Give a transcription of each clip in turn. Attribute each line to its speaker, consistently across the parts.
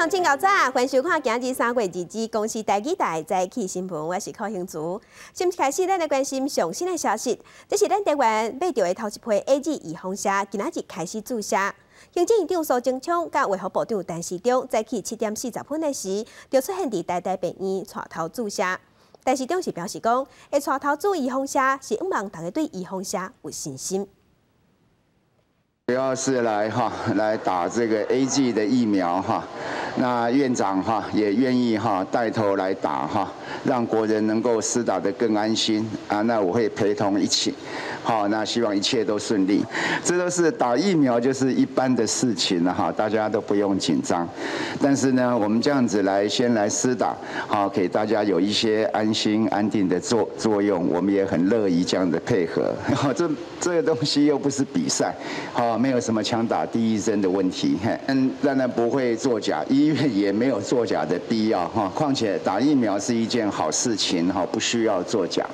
Speaker 1: 鄉親𠢕早，歡迎收看今日3月2日公視台語台早起新聞，我是柯興慈。先開始，咱來關心上新的消息，這是咱台灣買著的頭一批 AZ 預防射，今仔日開始注射。行政院長蘇貞昌佮衛福部長陳時中早起7點40分的時，就出現佇台大病院帶頭注射。陳時中是表示講，會帶頭注預防射，是向望大家對預防射有信心。
Speaker 2: 主要是來哈來打這個 AZ 的疫苗哈，那院長哈也願意哈帶頭來打哈，讓國人能夠施打得更安心啊。那我會陪同一起，好，那希望一切都順利。這都是打疫苗就是一般的事情了哈，大家都不用緊張。但是呢，我們這樣子來先來施打，好，給大家有一些安心安定的作用，我們也很樂意這樣的配合。這個東西又不是比賽，好。沒有什麼搶打第一針的問題，嗯，當然不會作假，醫院也沒有作假的必要哈。況且打疫苗是一件好事情哈，不需要作假。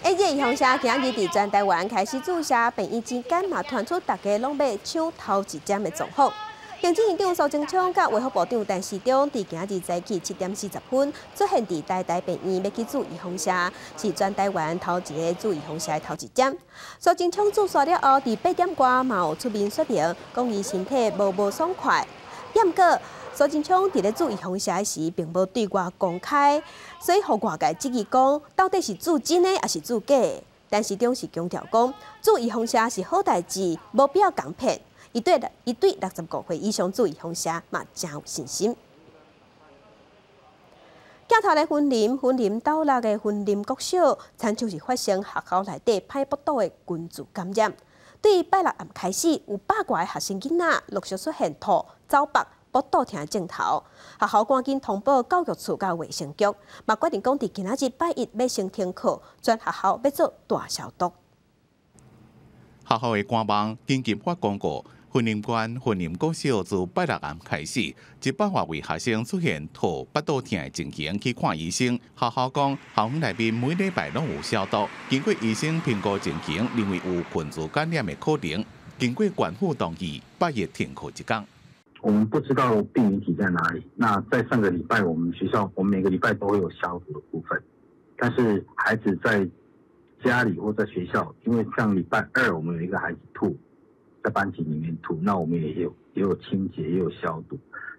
Speaker 1: AZ 預防射今日佇全台灣開始注射，病院之間嘛傳出大家攏欲搶頭一針的狀況。行政院長蘇貞昌佮衛福部長陳時中佇今日早起7點40分出現佇台大病院，欲去注預防射，是全台灣頭一个注預防射的頭一針。蘇貞昌注射了後，佇8點外嘛有出面說明，講伊身體無爽快。毋過蘇貞昌佇咧注預防射時，並無對外公開，所以予外界質疑講，到底是注真的抑是注假的？陳時中是強調講，注預防射是好代誌，無必要共騙。伊對65歲以上注預防射嘛誠有信心。鏡頭來雲林，雲林斗六的雲林國小，親像是發生學校內底歹腹肚的群聚感染。對拜六暗開始，有百外个學生囡仔陸續出現吐、走腹、腹肚疼的症頭。學校趕緊通報教育處佮衛生局，嘛決定講佇今仔日拜一欲先停課，全學校欲做大消毒。
Speaker 3: 學校的官網緊急發公告。雲林縣雲林國小自拜六暗開始，100外位學生出現吐、腹肚疼的情形去看醫生。學校講，校園內面每禮拜攏有消毒，經過醫生評估情形，認為有群聚感染的可能。經過縣府同意，拜一停課一工。
Speaker 4: 我們不知道病原體在哪裡。那在上個禮拜，我們學校我們每個禮拜都會有消毒的部分，但是孩子在家裡或在學校，因為上禮拜二我們有一個孩子吐。在班級裡面吐，那我們也有清潔，也有消毒，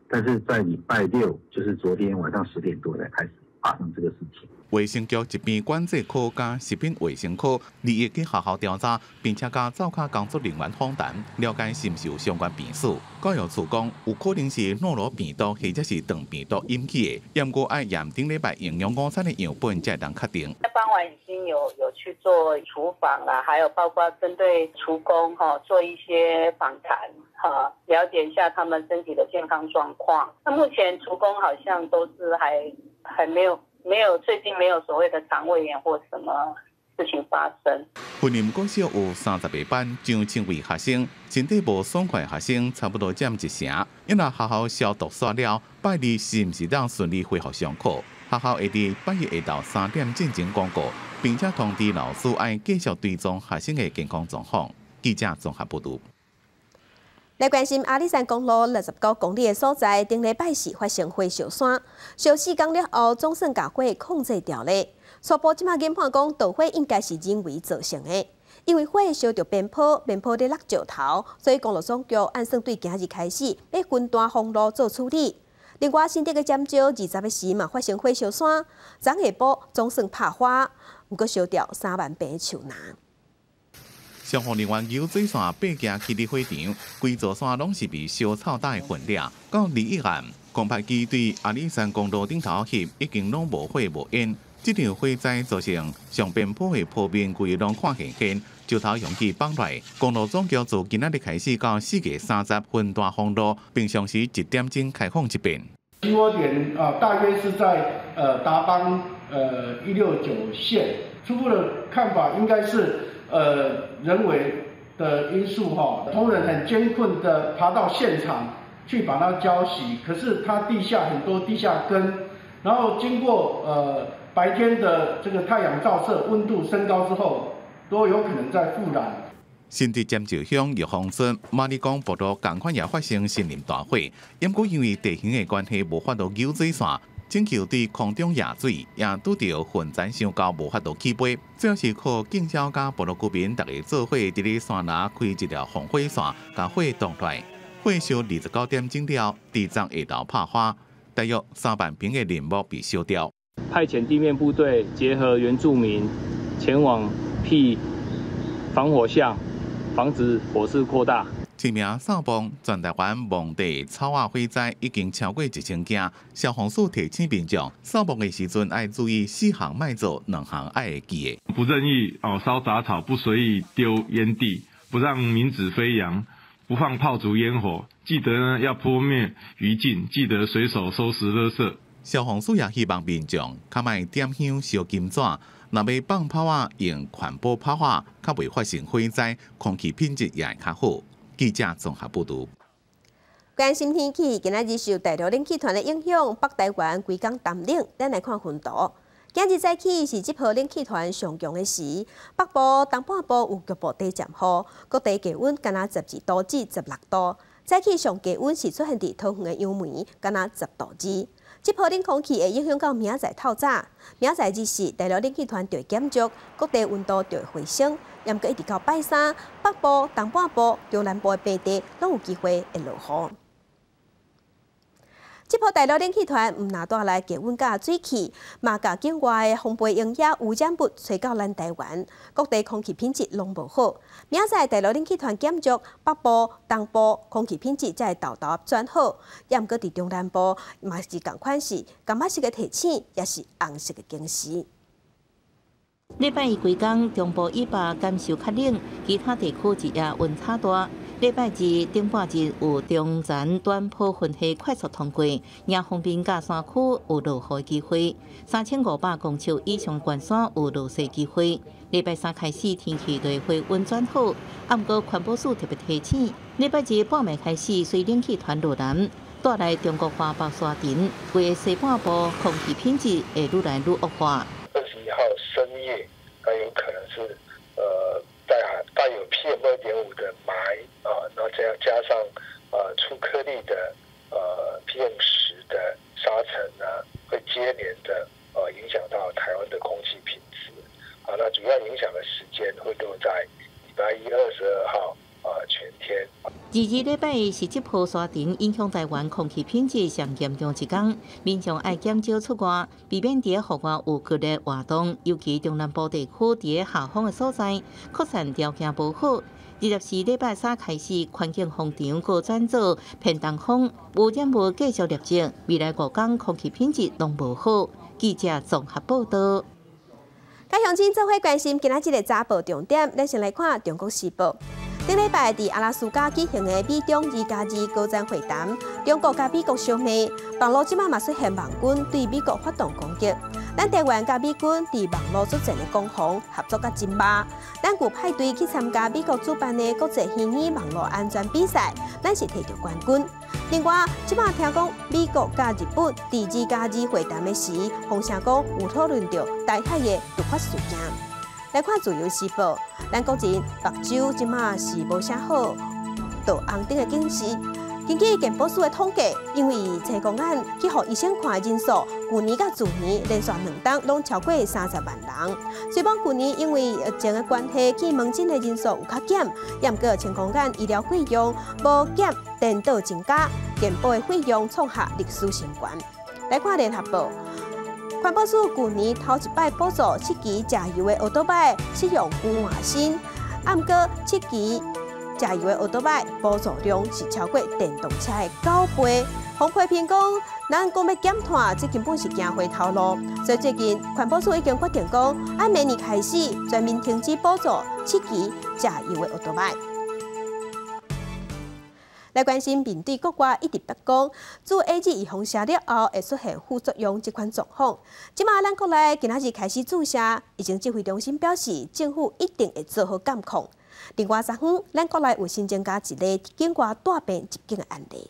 Speaker 4: 但是在禮拜六，就是昨天晚上10點多才開始發生這個事情。
Speaker 3: 衛生局一邊管制科佮食品衛生科，日夜去學校調查，並且佮灶跤工作人員訪談，了解是毋是有相關病史。教育處講，有可能是諾羅病毒或者是腸病毒引起的，毋過愛驗頂禮拜營養午餐的樣本才會當確定。
Speaker 5: 在傍晚已經有去做廚房啦，還有包括針對廚工哈做一些訪談哈，了解一下他們身體的健康狀況。那目前廚工好像都是還沒有最近沒有所謂的腸胃炎或什麼事情發生。
Speaker 3: 雲林國小有30個班，上千位學生，身體無爽快的學生差不多佔一成。因為學校消毒煞了，拜二是毋是當順利恢復上課？學校會佇拜一下晝3點進行公告，並且通知老師愛繼續追蹤學生的健康狀況。記者綜合報導。
Speaker 1: 來關心阿里山公路69公里的所在，頂禮拜四發生火燒山，燒4工了後，總算共火控制牢咧。初步這馬研判講，著火應該是人為造成的，因為火燒著邊坡，邊坡咧落石頭，所以公路總局按算對今日開始欲分段封路做處理。另外，新竹的尖石20个時嘛發生火燒山，昨下晡總算拍火，毋過燒掉3萬坪的樹林。
Speaker 3: 消防人員游水線爬行去佇火場，規座山攏是被燒臭焦的粉粒。到21暗，空拍機對阿里山公路頂頭翕，已經攏無火無煙。這場火災造成上邊坡的坡面規攏看現現，石頭容易崩來。公路總局自今仔日開始到4月30分段封路，平常時1點鐘開放一遍。
Speaker 6: 起火點啊，大約是在達邦169線。初步的看法應該是人為的因素哈，同仁很艱困的爬到現場去把它澆熄，可是它地下很多地下根，然後經過白天的這個太陽照射，溫度升高之後，都有可能再復燃。
Speaker 3: 新竹尖石乡玉峰村马里公部落仝款也发生森林大火，毋过因為地形的關係，無法度救水線，拯救對空中壓水，也拄著雲層傷厚，無法度起飛。主要是靠警消佮部落居民逐家做伙，佇咧山林開一條防火線，共火擋落來。火燒29點鐘了，佇昨下晝拍花，大約3萬坪的林木被燒掉。
Speaker 7: 派遣地面部隊結合原住民前往闢防火巷，防止火勢擴大。
Speaker 3: 一名掃墓，全台灣墓地草仔火災已經超過1000件。消防署提醒民眾，掃墓的時陣愛注意四項莫做，兩項愛會記的。
Speaker 8: 不任意哦燒雜草，不隨意丟煙蒂，不讓冥紙飛揚，不放炮竹煙火。記得呢要撲滅餘燼，記得隨手收拾垃圾。
Speaker 3: 消防署也希望民眾較莫點香燒金紙，若欲放炮仔，用環保炮仔，較袂發生火災，空氣品質也會較好。記者綜合報導。
Speaker 1: 關心天氣，今仔日受大陸冷氣團的影響，北台灣規工澹冷。咱來看雲圖。今日早起是這波冷氣團上強的時，北部、東半部有局部短暫雨，各地低溫干焦12度至16度。早起上低溫是出現佇桃園的楊梅，干焦10度二。這波冷空氣會影響到明仔載透早，明仔載日時，大陸冷氣團就會減弱，各地溫度就會回升。毋過一直到拜三，北部、東半部、中南部的平地攏有機會會落雨。這波大陸冷氣團毋但帶來低溫佮水汽，嘛共境外的風暴營養污染物吹到咱台灣，各地空氣品質攏無好。明仔載大陸冷氣團減弱，北部、東部空氣品質才會沓沓轉好。也毋過佇中南部嘛是仝款是柑仔色的提醒，也是紅色的警示。
Speaker 9: 禮拜一規工，中部以北感受較冷，其他地區一夜溫差大。禮拜二頂半日有中層短波雲系快速通過，迎風面佮山區有落雨機會，3500公尺以上懸山有落雪機會。禮拜三開始天氣就會回溫轉好，啊，毋過環保署特別提醒，禮拜日半暝開始隨冷氣團落南，帶來中國華北沙塵，規个西半部空氣品質會愈來愈惡化。
Speaker 10: 21號深夜，那有可能是帶有 PM 2.5的霾啊，那這樣加上粗顆粒的PM 10的沙塵呢，會接連的影響到台灣的空氣品質啊。那主要影響的時間會落在禮拜一22號啊全天。
Speaker 9: 二二禮拜是這波沙塵影響台灣空氣品質上嚴重一工，民眾愛減少出外，避免佇戶外有劇烈活動，尤其中南部地區佇下風的所在，擴散條件無好。24禮拜三開始，環境風場閣轉做偏東風，污染物繼續累積，未來5天空氣品質攏無好。記者綜合報導。
Speaker 1: 佮鄉親做伙關心今仔日的早報重點，咱先來看《中國時報》。頂禮拜佇阿拉斯加舉行的美中2+2高層會談，中國佮美國相罵，網路這馬嘛出現網軍對美國發動攻擊。咱台灣佮美軍佇網路作戰的攻防合作甲真密。咱有派隊去參加美國主辦的國際虛擬網路安全比賽，咱是摕著冠軍。另外，這馬聽講美國佮日本佇2+2會談的時，風聲講有討論著台海的突發事件。來看《自由時報》，咱國人目睭這馬是無啥好，著紅燈的警示。根據健保署的統計，因為青光眼去予醫生看的人數，舊年佮去年連續兩冬攏超過30萬人。雖罔舊年因為疫情的關係，去門診的人數有較減，也毋過青光眼醫療費用無減，顛倒增加，健保的費用創下歷史新高。來看聯合報。環保署舊年頭一擺補助七期柴油的歐多擺使用舊換新，啊，毋過七期柴油的歐多擺補助量是超過電動車的9倍。黃批評講，咱講欲減碳，這根本是行回頭路。所以最近環保署已經決定講，按明年開始全面停止補助七期柴油的歐多擺。來關心面對國外一直白講，注 AZ 預防射了後會出現副作用這款狀況。這馬咱國內今仔日開始注射，疫情指揮中心表示，政府一定會做好監控。另外，昨昏咱國內有新增加一例境外帶病入境的案例。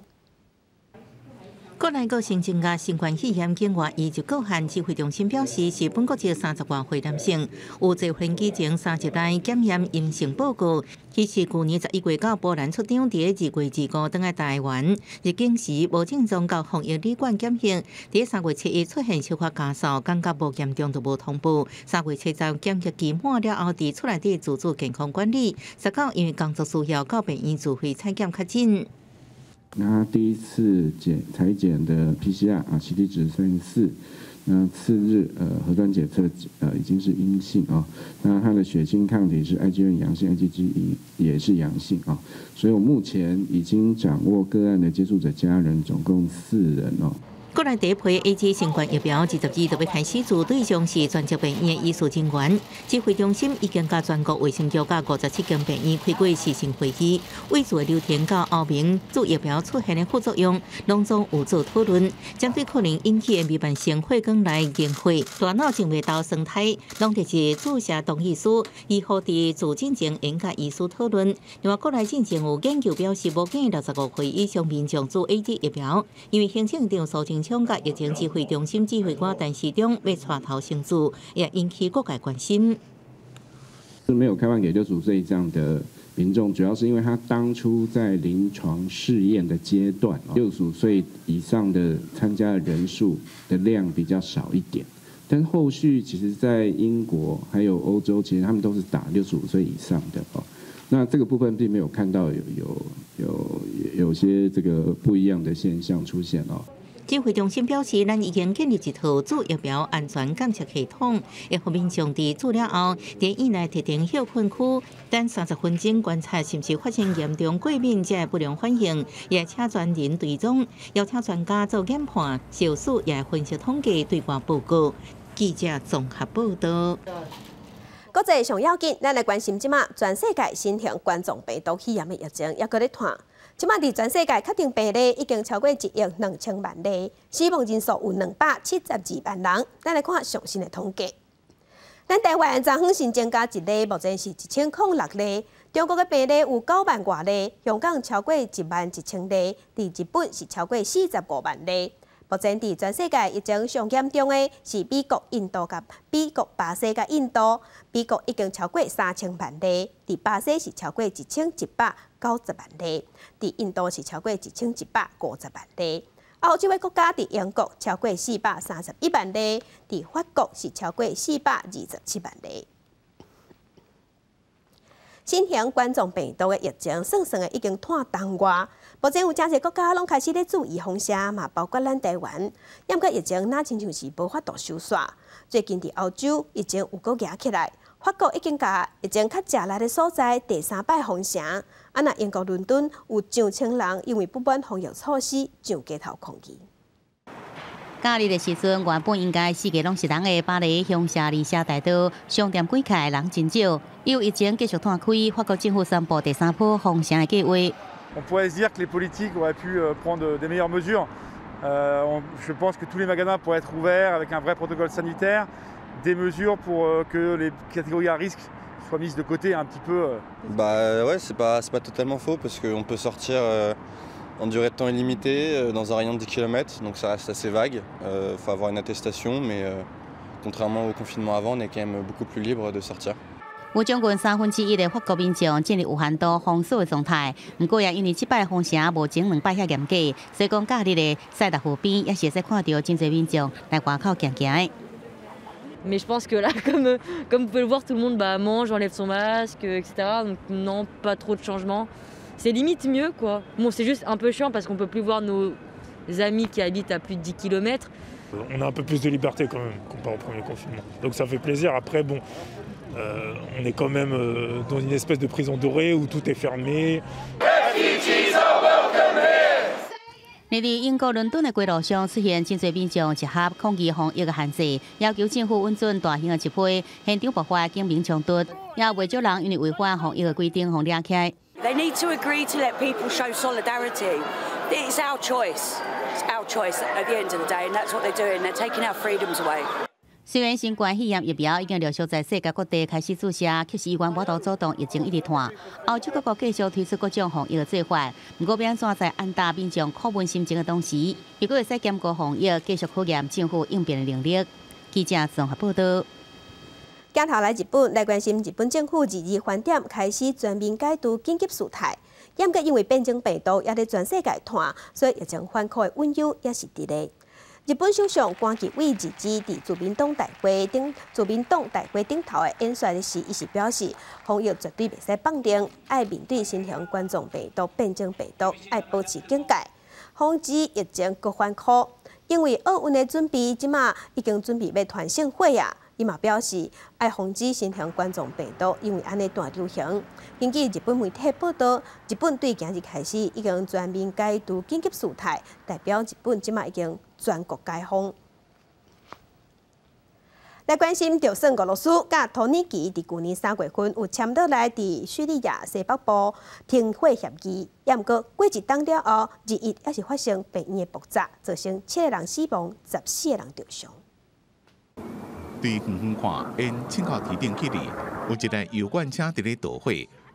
Speaker 9: 國內閣新增加新冠肺炎境外移入個案，指揮中心表示是本國籍30外歲男性，有坐飛機前3日內檢驗陰性報告。彼是舊年11月到波蘭出張，佇2月25轉來台灣，入境時無症狀到防疫旅館檢疫，佇3月7日出現小可咳嗽，感覺無嚴重就無通報。3月7日檢疫期滿了後，佇厝內底自主健康管理。19因為工作需要到病院自費採檢確診。
Speaker 11: 那他第一次檢採檢的 PCR 啊，CT 值34，那次日核酸檢測已經是陰性啊。那他的血清抗體是 IgM 陽性，IgG 也是陽性啊。所以我目前已經掌握個案的接觸者家人總共4人哦。
Speaker 9: 國內第一批 AZ 新冠疫苗22就欲開始注，對象是專責病院的醫事人員。指揮中心已經佮全國衛生局佮57間病院開過視訊會議，為做流程佮歐盟注疫苗出現的副作用，攏總有做討論。針對可能引起的彌漫性血管內凝血、大腦靜脈竇栓塞，攏提出注射同意書，醫護佇注進前應佮醫師討論。另外，國內進前有研究表示，無建議65歲以上民眾注 AZ 疫苗，因為行政長蘇貞昌佮疫情指揮中心指揮官陳時中欲帶頭先注，也引起各界關心。
Speaker 11: 是沒有開放給65歲以上的民眾，主要是因為他當初在臨床試驗的階段，65歲以上的參加的人數的量比較少一點。但後續其實，在英國還有歐洲，其實他們都是打65歲以上的哦。那這個部分並沒有看到有些這個不一樣的現象出現哦。
Speaker 9: 指揮中心表示，咱已經建立一套注疫苗安全監測系統，會予民眾佇注了後，佇院內特定歇睏區等30分鐘觀察是毋是發生嚴重過敏這不良反應，也請專人追蹤，邀請專家做研判，受試也分析統計對外報告。記者綜合報道。
Speaker 1: 國際上要緊，咱來關心這馬全世界新型冠狀病毒肺炎的疫情，猶閣咧湠。這馬佇全世界確定病例已經超過1億2千萬例，死亡人數有272萬人。咱來看上新的統計。咱台灣昨昏新增加一例，目前是1006例。中國的病例有9萬外例，香港超過1萬1千例，佇日本是超過45萬例。目前佇全世界疫情上嚴重的是美國、印度佮美國、巴西佮印度。美國已經超過3000萬例，佇巴西是超過1190萬例，佇印度是超過1150萬例。歐洲的國家佇英國超過431萬例，佇法國是超過427萬例。新型冠狀病毒的疫情，算算的已經湠東外，目前有誠濟國家攏開始咧注預防射，嘛包括咱台灣。毋過疫情若親像是無法度收煞。最近佇歐洲疫情又閣夯起來，法國已經共疫情較食力的所在第三擺封城。啊，若英國倫敦有上千人因為不滿防疫措施上街頭抗議。
Speaker 12: 假日的時陣，原本應該四界攏是人的巴黎香榭麗舍大道商店關開，人真少。由疫情繼續湠開，法國政府宣布第三波封城的計劃。
Speaker 13: On pourrait se dire que les politiques auraient pu prendre des meilleures mesures. Je pense que tous les magasins pourraient être ouverts avec un vrai protocole sanitaire, des mesures pour que les catégories à risque soient mises de côté un petit peu.
Speaker 14: Bah ouais, c'est pas totalement faux parce qu'on peut sortir en durée de temps illimitée dans un rayon de 10 km, donc ça reste assez vague. Il faut avoir une attestation, mais contrairement au confinement avant, on est quand même beaucoup plus libre de sortir.
Speaker 12: 有將近1/3的法國民眾進入有限度封鎖的狀態，毋過也因為這擺封城無前兩擺遐嚴格，所以講假日的塞納河邊也是會使看著真濟民眾來外口行行的。
Speaker 15: Mais je pense que là, comme vous pouvez le voir, tout le monde, bah, mange, enlève son masque, etc. Donc non, pas trop de changements. C'est limite mieux, quoi. Bon, c'est juste un peu chiant parce qu'on peut plus voir nos amis qui habitent à plus de 10 km.
Speaker 16: On a un peu plus de liberté quand même comparé au premier confinement. Donc ça fait plaisir. Après, bon, on est quand même dans une espèce de prison dorée où tout est fermé.
Speaker 12: 佇英國倫敦的街路上出現真濟民眾集合抗議防疫的限制，要求政府允准大型的集會，現場爆發警民衝突，也有袂少人因為違反防疫的規定，予掠起來。
Speaker 17: They need to agree to let people show solidarity. It's our choice. It's our choice at the end of the day, and that's what they're doing. They're taking our freedoms away.
Speaker 12: 雖然新冠肺炎疫苗已經陸續在世界各地開始注射，卻是醫院無法度阻擋疫情一直傳。歐洲各國繼續推出各種防疫的做法，毋過欲按怎在按捃民眾苦悶心情的同時，又閣會使兼顧防疫，繼續考驗政府應變的能力。記者綜合報道。
Speaker 1: 鏡頭來日本，來關心日本政府22翻點開始全面解除緊急事態。毋過因為變種病毒猶佇全世界傳，所以疫情反覆的隱憂也是佇咧。日本首相關機偉22佇自民黨大會頂頭的演說時，伊是表示，防疫絕對袂使放任，愛面對新型冠狀病毒變種病毒，愛保持警戒，防止疫情閣反撲。因為奧運的準備，這馬已經準備欲傳聖火啊！伊嘛表示，愛防止新型冠狀病毒因為按呢大流行。根據日本媒體報道，日本對今日開始已經全面解除緊急事態，代表日本這馬已經全國解封。來關心，就算俄羅斯佮土耳其佇舊年3月份有簽落來佇敘利亞西北部停火協議，也毋過過一冬了後，21猶是發生病院的爆炸，造成7個人死亡，14個人著傷。
Speaker 3: 對遠遠看，煙衝到天頂去哩，有一台油罐車佇咧著火，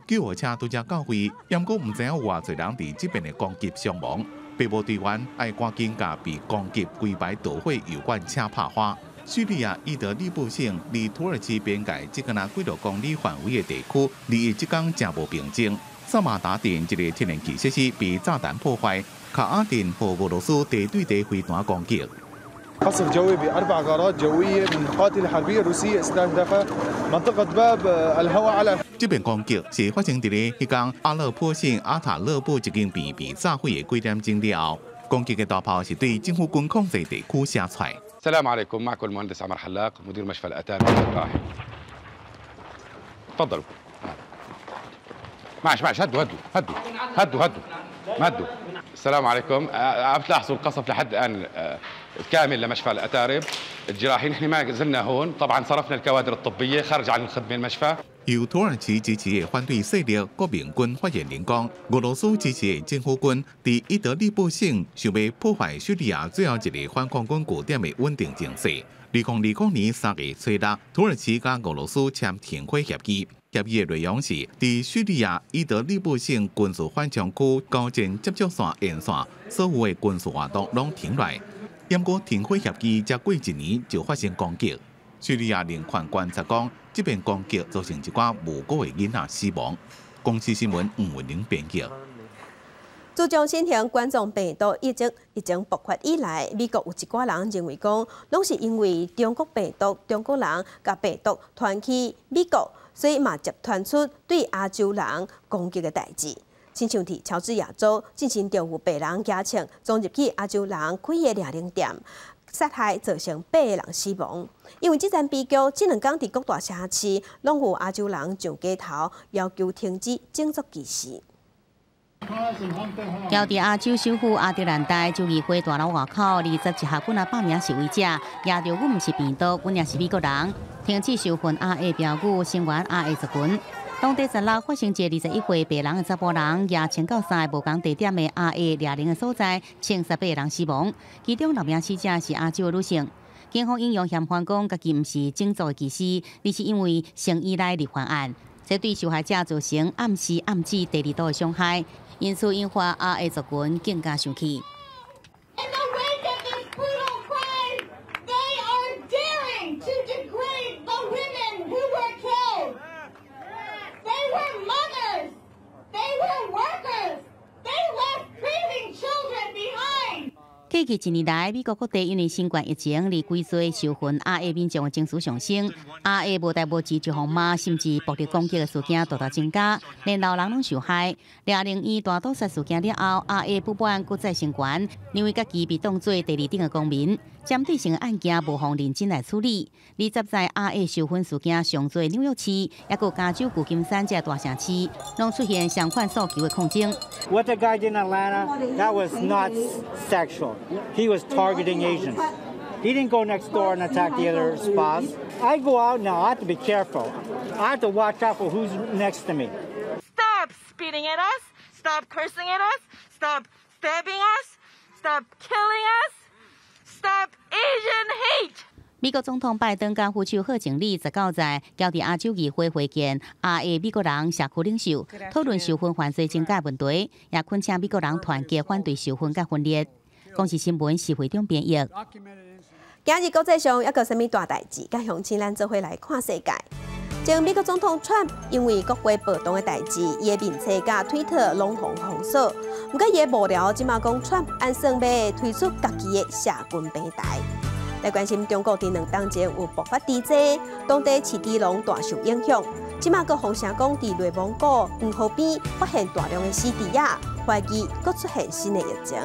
Speaker 3: 救護車拄才到位，毋過毋知影有偌濟人佇這遍的攻擊傷亡。救護隊員愛趕緊共被攻擊規排著火油罐車拍花。敘利亞伊德利卜省離土耳其邊界只敢若幾落公里範圍的地區，21這工誠無平靜。薩馬達鎮一個天然氣設施被炸彈破壞，卡阿鎮予俄羅斯地對地飛彈攻擊。
Speaker 18: قصف جوي بأربع غارات جوية من قافلة حربية روسية استهدف منطقة باب الهوى على
Speaker 3: 這遍攻擊是發生佇咧彼工阿勒頗省阿塔勒布一間病院被炸毀的幾點鐘了後，攻擊的大炮是對政府軍控制地區射出來。
Speaker 19: السلام عليكم، معكم المهندس عمر حلاق، مدير مشفى الأتارب الجراحي. تفضلوا. معش معش، هدوا هدوا هدوا هدوا هدوا هدوا. السلام عليكم. عم تلاحظوا القصف لحد الان كامل لمشفى الاتارب الجراحي. نحن ما زلنا هون، طبعا صرفنا الكوادر الطبيه خارج عن الخدمه المشفى.
Speaker 3: 由土耳其支持的反對勢力國民軍發言人講，俄羅斯支持的政府軍佇伊德利卜省想欲破壞敘利亞最後一个反抗軍據點的穩定情勢。2020年3月初六，土耳其佮俄羅斯簽停火協議，協議的內容是，佇敘利亞伊德利卜省軍事緩衝區交戰接觸線沿線所有的軍事活動攏停落來。毋過停火協議才過一年就發生攻擊。敘利亞人權觀察講，這遍攻擊造成一寡無辜的囡仔死亡。公視新聞吳文玲編輯。
Speaker 1: 自從新型冠狀病毒疫情爆發以來，美國有一寡人認為講，攏是因為中國病毒、中國人共病毒傳去美國，所以嘛接傳出對亞洲人攻擊的代誌。親像佇喬治亞州進前就有白人舉槍衝入去亞洲人開的掠龍店，殺害造成8個人死亡。因為這場悲劇，這2工佇各大城市攏有亞洲人上街頭要求停止種族歧視。
Speaker 12: 喬治亞州首府亞特蘭大州議會大樓外口，21號幾若百名示威者，舉著阮毋是病毒，阮也是美國人，停止仇恨亞裔標語，聲援亞裔族群。當地16發生一个21歲白人的查埔人，舉槍到三个無仝地點的亞裔掠龍的所在，槍殺8個人死亡，其中6名死者是亞洲的女性。警方引用嫌犯講，家己毋是種族的歧視，而是因為性依賴而犯案，這對受害者造成暗示暗指第二度的傷害，因此引發亞裔族群更加生氣。
Speaker 20: In the wake of this brutal crime, they are daring to degrade the women who were killed. They were mothers. They were workers. They left grieving children behind.
Speaker 12: 過去一年來，美國各地因為新冠疫情而規濟仇恨亞裔民眾的情緒上升，亞裔無代無誌就予罵，甚至暴力攻擊的事件大大增加，連老人攏受害。掠龍院大屠殺事件了後，亞裔不滿閣再升懸，認為家己被當做第二等的公民，針對性的案件無予認真來處理。20在亞裔仇恨事件上濟紐約市，抑閣加州舊金山這大城市，攏出現相款訴求的抗爭。
Speaker 21: What the guy did in Atlanta, that was not sexual. He was targeting Asians. He didn't go next door and attack the other spas. I go out now, I have to be careful. I have to watch out for who's next to me.
Speaker 22: Stop spitting at us. Stop cursing at us. Stop stabbing us. Stop killing us. Stop Asian hate.
Speaker 12: 美國總統拜登佮副手賀錦麗19日交佇亞洲議會會見亞裔美國人社區領袖，討論授勳犯罪增加問題，也懇請美國人團結反對授勳佮分裂。公視新聞徐會長編譯。
Speaker 1: 今日國際上猶閣啥物大代誌？佮鄉親咱做伙來看世界。前美國總統川普因為國會暴動的代誌，伊的面冊佮推特攏予封鎖。毋過伊的幕僚這馬講，川普按算欲推出家己的社群平台。來關心中國佇兩冬前有爆發豬災，當地飼豬農大受影響。這馬閣風聲講，佇內蒙古黃河邊發現大量的死豬仔，懷疑閣出現新的疫情。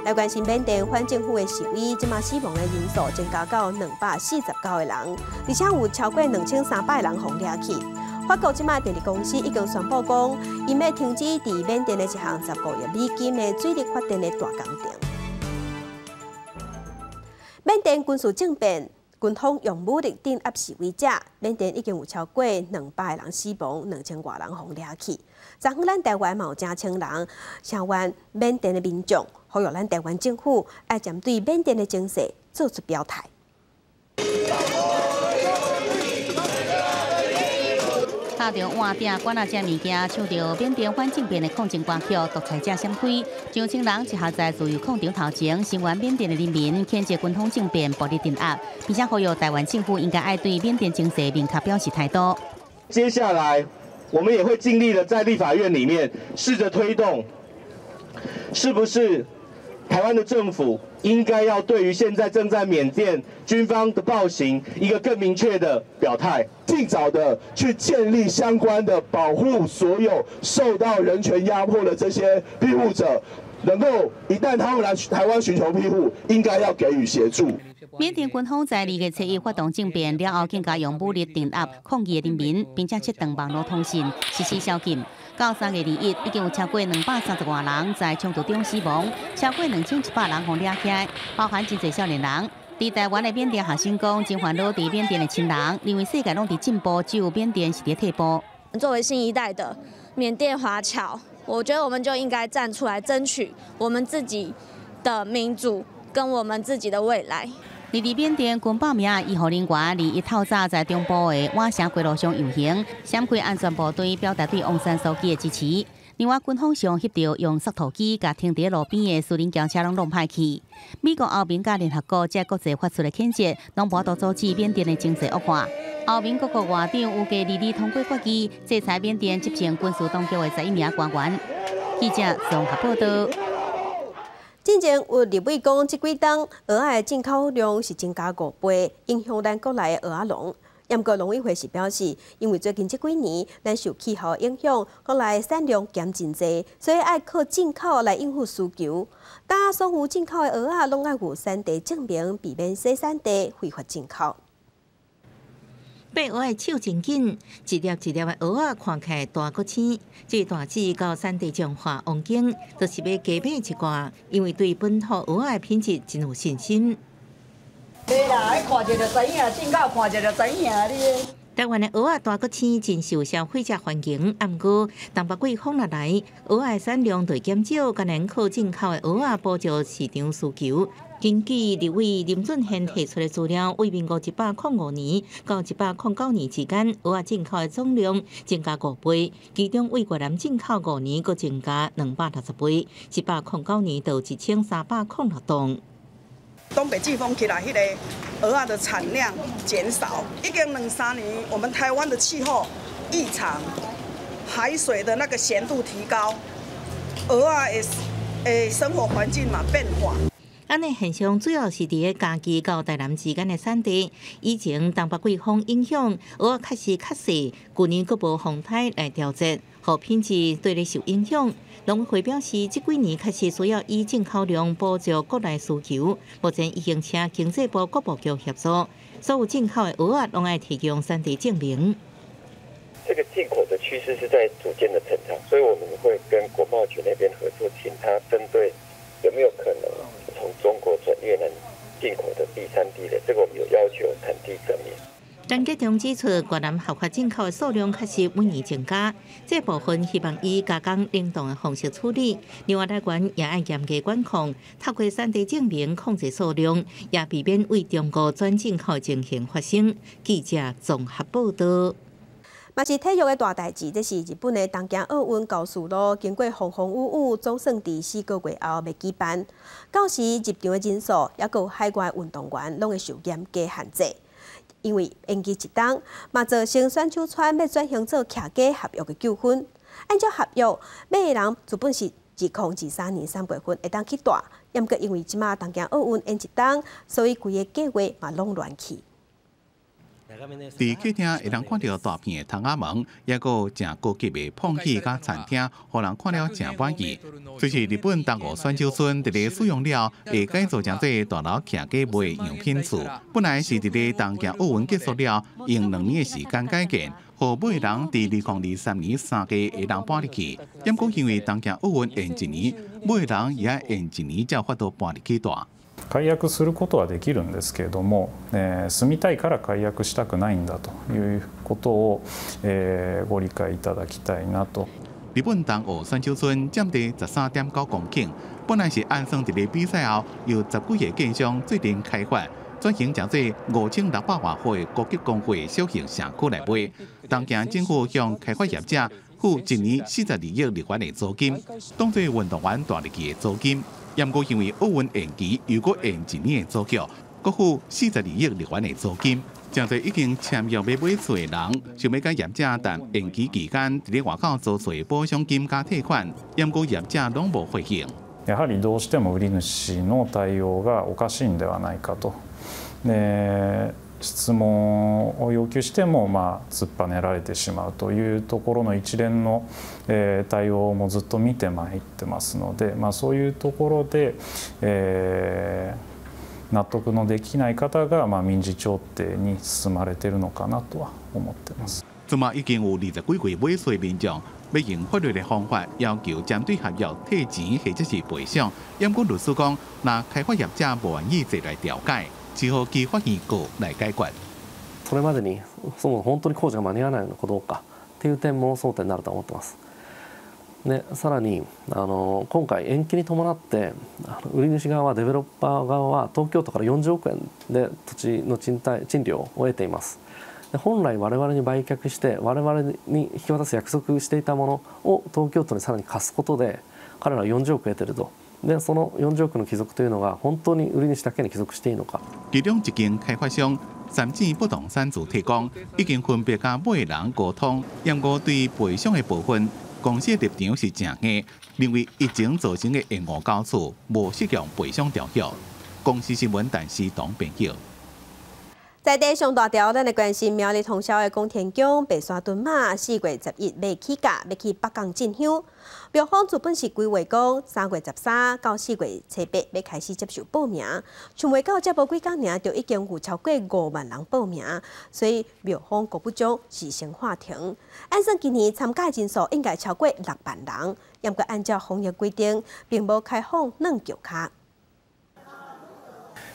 Speaker 1: 來關心緬甸反政府的示威，這馬死亡的人數增加到249個人，而且有超過2300個人予掠去。法國這馬電力公司已經宣布講，𪜶欲停止佇緬甸的一項15億美金的水力發電的大工程。緬甸軍事政變，軍方用武力鎮壓示威者，緬甸已經有超過200個人死亡，2000外人予掠去。昨昏咱台灣嘛有成千人聲援緬甸的民眾，呼籲咱台灣政府愛針對緬甸的情勢做出表態。
Speaker 12: 拍著碗鼎、罐仔這物件，唱著緬甸反政變的抗爭歌曲，獨裁者閃開，上千人集合在自由廣場頭前，聲援緬甸的人民，譴責軍方政變暴力鎮壓，並且呼籲台灣政府應該愛對緬甸情勢明確表示態度。
Speaker 2: 接下來，我們也會盡力的在立法院裡面試着推動，是不是台灣的政府應該要對於現在正在緬甸軍方的暴行一個更明確的表態，
Speaker 4: 盡早的去建立相關的保護所有受到人權壓迫的這些庇護者，能夠一旦他們來台灣尋求庇護，應該要給予協助。
Speaker 12: 緬甸軍方在2月7日發動政變了後，更加用武力鎮壓抗議的人民，並且切斷網路通訊，實施宵禁。到3月21，已經有超過230外人在衝突中死亡，超過2700人予掠起來，包含真濟少年人。佇台灣的緬甸學生講，真煩惱佇緬甸的親人，認為世界攏佇進步，只有緬甸是佇退步。
Speaker 23: 作為新一代的緬甸華僑，我覺得我們就應該站出來爭取我們自己的民主跟我們自己的未來。
Speaker 12: 佇緬甸近百名醫護人員21透早在中部的瓦城街路上遊行，閃開安全部隊，表達對翁山蘇姬的支持。另外，軍方上翕著用索土機共停佇路邊的私人轎車攏弄歹去。美國、歐盟佮聯合國這國際發出的譴責，攏無法度阻止緬甸的情勢惡化。歐盟各國外長預計2日通過決議，制裁緬甸執政軍事當局的11名官員。記者綜合報導。
Speaker 1: 進前有立委講，這幾冬蚵仔的進口量是增加5倍，影響咱國內的蚵仔農。毋過農委會是表示，因為最近這幾年咱受氣候影響，國內產量減真濟，所以愛靠進口來應付需求。但所有進口的蚵仔攏愛有產地證明，避免洗產地非法進口。
Speaker 9: 爬蚵仔的手真緊，一粒一粒的蚵仔看起來大閣青。這大姊到產地彰化王景，就是欲加買一寡，因為對本土蚵仔的品質真有信心。
Speaker 24: 對啦，彼看者就知影，進口看者就知影你。
Speaker 9: 台灣的蚵仔大閣青，真受消費者歡迎。毋過東北季風若來，蚵仔產量就會減少，干焦靠進口的蚵仔補足市場需求。根據立委林俊憲提出的資料，對民國105年到109年之間，蚵仔進口的總量增加5倍，其中對越南進口5年閣增加260倍，109年到1306噸。
Speaker 25: 東北季風起來，彼個蚵仔的產量減少，已經兩三年，我們台灣的氣候異常，海水的那個鹹度提高，蚵仔的生活環境嘛變化。
Speaker 9: 按呢現象主要是佇咧嘉義到台南之間的產地，以前東北季風影響，蚵仔確實較細，舊年閣無風颱來調節，予品質對咧受影響。農委會表示，這幾年確實需要以進口量補足國內需求，目前已經請經濟部國貿局協助，所有進口的蚵仔攏愛提供產地證明。
Speaker 10: 這個進口的趨勢是在逐漸的成長，所以我們會跟國貿局那邊合作，請他針對有沒有可能從中國轉越南進口的第三地的，這個我們有要求產地證明。
Speaker 9: 陳吉仲指出，越南合法進口的數量確實每年增加，這部分希望以加工冷凍的方式處理。另外，來源也愛嚴格管控，透過產地證明控制數量，也避免對中國轉進口情形發生。記者綜合報道。
Speaker 1: 嘛是體育的大代誌，這是日本的東京奧運高速路，經過風風雨雨，總算佇4個月後欲舉辦。到時入場的人數，抑閣有海外運動員，攏會受嚴格限制。因為延期一冬，嘛造成選手村欲轉型做徛家合約的糾紛。按照合約，買的人原本是2023年3月份會當去蹛，毋過因為這馬東京奧運延一冬，所以規个計劃嘛攏亂去。
Speaker 3: 佇客廳會當看著大片的窗仔門，抑閣有誠高級的膨椅佮餐廳，予人看了誠滿意。這是日本東奧選手村佇咧使用了，會改造成做大樓徛家賣樣品厝。本來是佇咧東京奧運結束了，用2年的時間改建，予買的人佇2023年3月會當搬入去。毋過因為東京奧運延一年，買的人也愛延一年才有法度搬入去蹛。
Speaker 5: 解約することはできるんですけれども、住みたいから解約したくないんだということを、ご理解いただきたいなと。
Speaker 3: 日本東奧選手村佔地13.9公頃，本來是按算佇咧比賽後，由10幾个建商做陣開發，轉型成做5600外戶的高級公會小型社區來賣。東京政府向開發業者付一年42億日元的租金，當做運動員蹛入去的租金。毋過因為奧運延期，又閣延一年的租約，閣付42億日元的租金。誠濟已經簽約欲買厝的人，想欲佮業者談延期期間佇咧外口租厝的補償金佮退款，毋過業者攏無回應。
Speaker 5: やはりどうしても売り主の対応がおかしいんではないかと。で質問を要求しても、まあ、突っぱねられてしまうというところの一連の対応もずっと見てまいってますので、まあ、そういうところで、納得のできない方が、まあ、民事調停に進まれているのかなとは思ってます。
Speaker 3: 這馬已經有20幾位買厝民眾欲用法律的方法要求針對合約退錢或者是賠償，毋過律師講，若開發業者無願意坐來調解，只好去法院告來解決。
Speaker 6: それまでにそも本当に工事が間に合わないのかどうかっていう点も争点になると思ってます。でさらに今回延期に伴って売り主側はデベロッパー側は東京都から40億円で土地の賃貸賃料を得ています。で本来我々に売却して我々に引き渡す約束していたものを東京都にさらに貸すことで彼らは40億得てると。でその40億の帰属というのが本当に売り主だけに帰属していいのか。
Speaker 3: 其中一間開發商三井不動產主提講，已經分別佮買人溝通，毋過對賠償的部分，公司立場是誠硬，認為疫情造成的延誤交厝無適用賠償條約。公視新聞陳思彤編譯。
Speaker 1: 在地上大條，咱來關心苗栗通霄的拱天宮白沙屯媽，4月11欲起駕，欲去北港進香。廟方原本是規劃講3月13到4月7欲開始接受報名，想袂到才無幾工爾，就已經有超過5萬人報名，所以廟方閣不將是先喊停。按算今年參加人數應該超過6萬人，毋過按照防疫規定，並無開放軟轎跤。